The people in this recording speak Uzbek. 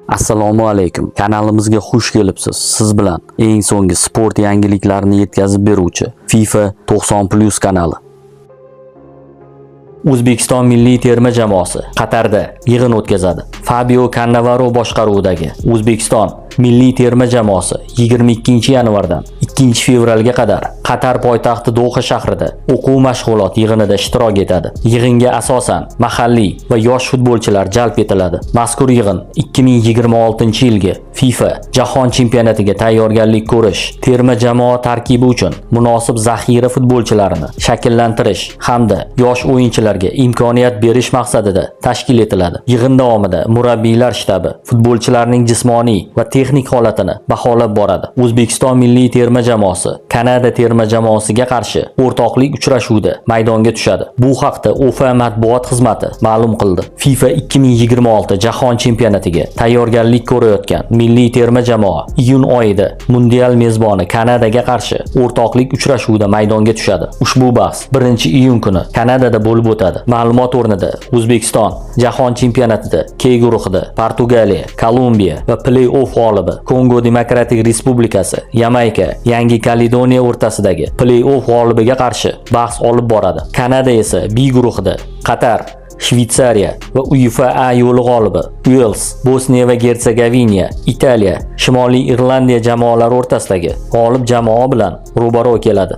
Assalomu alaykum. Kanalimizga xush kelibsiz. Siz bilan eng so'nggi sport yangiliklarini yetkazib beruvchi FIFA 90+ kanali. O'zbekiston milliy terma jamoasi Qatarda yig'in o'tkazadi. Fabio Cannavaro boshqaruvidagi O'zbekiston milliy terma jamoasi 22-yanvardan 2-fevralga qadar Qatar poytaxti Doha shahrida o'quv mashg'ulot yig'inida ishtirok etadi. Yig'inga asosan mahalliy va yosh futbolchilar jalb etiladi. Mazkur yig'in 2026-yilgi FIFA Jahon chempionatiga tayyorgarlik ko'rish, terma jamoa tarkibi uchun munosib zaxira futbolchilarini shakllantirish hamda yosh o'yinchilarga imkoniyat berish maqsadida tashkil etiladi. Yig'in davomida murabbiylar shtabi futbolchilarning jismoniy va texnik holatini baholab boradi. O'zbekiston milliy terma jamoasi Kanada terma jamoasiga qarshi o'rtoqlik uchrashuvida maydonga tushadi. Bu haqda OFA matbuot xizmati ma'lum qildi. FIFA 2026 Jahon chempionatiga tayyorgarlik ko'rayotgan milliy terma jamoa iyun oyida mundial mezboni Kanadaga qarshi o'rtoqlik uchrashuvida maydonga tushadi. Ushbu bahs 1-iyun kuni Kanadada bo'lib o'tadi. Ma'lumot o'rnida, O'zbekiston Jahon chempionatida K guruhida Portugaliya, Kolumbiya va play-off g'olibi Kongo Demokratik Respublikasi, Yamayka, Yangi Kaledoniya o'rtasidagi play-off g'olibiga qarshi bahs olib boradi. Kanada esa B guruhida Qatar, Shvetsariya va UEFA A yo'li g'olibi Uels, Bosniya va Gersegovina, Italiya, Shimoliy Irlandiya jamoalari o'rtasidagi g'olib jamoa bilan ro'baro keladi.